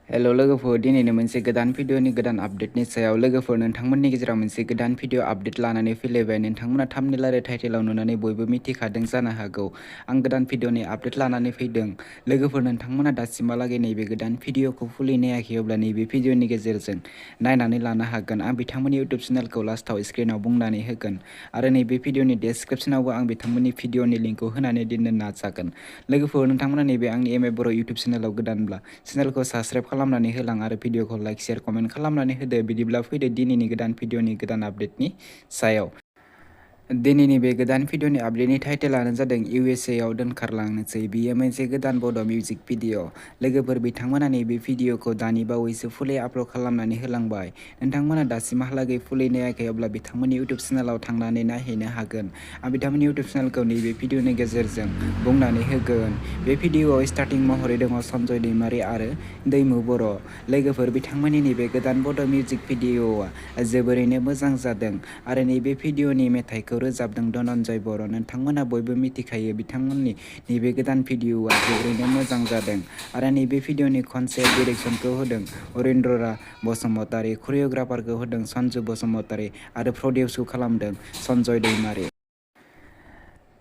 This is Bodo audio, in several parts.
हेल' लोगोफोर दिनैनो मोनसे गोदान भिडिअनि गोदान आपडेटनि सायाव लोगोफोर नोंथांमोननि गेजेराव मोनसे गोदान भिडिअ आपडेट लानानै फैलायबाय। नोंथांमोना थाम्बनेल आरो टाइटेलाव नुनानै बयबो मिथिखादों जानो हागौ आं गोदान भिडिअनि आपडेट लानानै फैदों। लोगोफोर नोंथांमोना दासिमहालागै नैबे गोदान भिडिअखौ फुलि नायाखैब्ला नैबे भिडिअनि गेजेरजों नायनानै लानो हागोन। आं बिथांमोननि इउटुब चेनेलखौ लास्टआव स्क्रिनाव बुंनानै होगोन आरो नैबे भिडिअनि डेसक्रिप्शनावबो आं बिथांमोननि भिडिअनि लिंकखौ होनानै दोननो नाजागोन। लोगोफोर नोंथांमोना नैबे आंनि बर' इउटुब चेनेलाव गोदानब्ला चेनेलखौ साबस्क्राइब खालामनानै होलां आरो भिडिअखौ लाइक शेयार कमेन्ट खालामनानै होदो। बिदिब्ला फैदो दिनैनि गोदान भिडिअनि गोदान आपडेटनि सायाव। दिनैनि बे गोदान भिडिअनि आपडेटनि टाइटेलानो जादों USA आव दोनखारलांनोसै। बियो मोनसे गोदान बड' मिउजिक भिडिअ। लोगोफोर बिथांमोना नैबे भिडिअखौ दानि बावैसो फुलि आपल'ड खालामनानै होलांबाय। नोंथांमोना दासिमहालागै फुलि नायाखै अब्ला बिथांमोननि इउटुब चेनेलाव थांनानै नायहैनो हागोन। आं बिथांमोननि इउटुब चेनेलखौ नैबे भिडिअनि गेजेरजों बुंनानै होगोन। बे भिडिअआव स्टार्टिं महरै दङ सन्जय दैमारि आरो दैमु बर'। लोगोफोर बिथांमोननि नैबे गोदान बड' मिउजिक भिडिअआ जोबोरैनो मोजां जादों आरो नैबे भिडिअनि मेथाइखौ रोजाबदों धनन्जय बर'। नोंथांमोना बयबो मिथिखायो बिथांमोननि नैबे गोदान भिडिअआ जोबोरैनो मोजां जादों आरो नैबे भिडिअनि कनसेप्ट डिरेक्सनखौ होदों उरेन्द्र बसुमतारी, करिय'ग्राफारखौ होदों सन्जु बसुमतारी आरो प्रडिउसखौ खालामदों सन्जय दैमारि।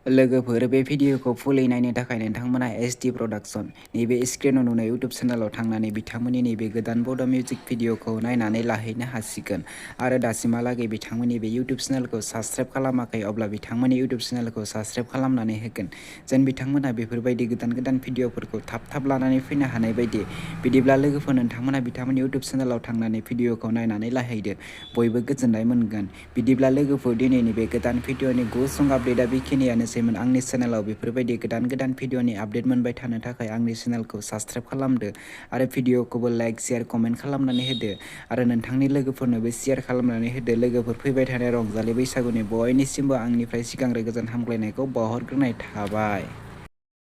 लोगोफोर बे भिडिअखौ फुलै नायनो थाखाय नोंथांमोना SD प्रडाक्शन नैबे स्क्रिनाव नुनाय इउटुब चेनेलाव थांनानै बिथांमोननि नैबे गोदान बड' मिउजिक भिडिअखौ नायनानै लाहैनो हासिगोन आरो दासिमहालागै बिथांमोननि बे इउटुब चेनेलखौ साबस्क्राइब खालामाखै अब्ला बिथांमोननि इउटुब चेनेलखौ साबस्क्राइब खालामनानै होगोन जेन बिथांमोना बेफोरबायदि गोदान भिडिअफोरखौ थाब लानानै फैनो हानाय बायदि। बिदिब्ला लोगोफोर नोंथांमोना बिथांमोननि इउटुब चेनेलाव थांनानै भिडिअखौ नायनानै लाहैदो, बयबो गोजोननाय मोनगोन। बिदिब्ला लोगोफोर दिनैनि बे गोदान भिडिअनि गुसुं आपडेटआ बेखिनियानोसैमोन। आंनि चेनेलाव बेफोरबायदि गोदान भिडिअनि आपडेट मोनबाय थानो थाखाय आंनि चेनेलखौ साबस्क्राइब खालामदो आरो भिडिअखौबो लाइक शेयार कमेन्ट खालामनानै होदो आरो नोंथांनि लोगोफोरनोबो शेयार खालामनानै होदो। लोगोफोर फैबाय थानाय रंजालि बैसागुनि बयनिसिमबो आंनिफ्राय सिगांग्रो गोजोन हामग्लायनायखौ बावहरग्रोनाय थाबाय।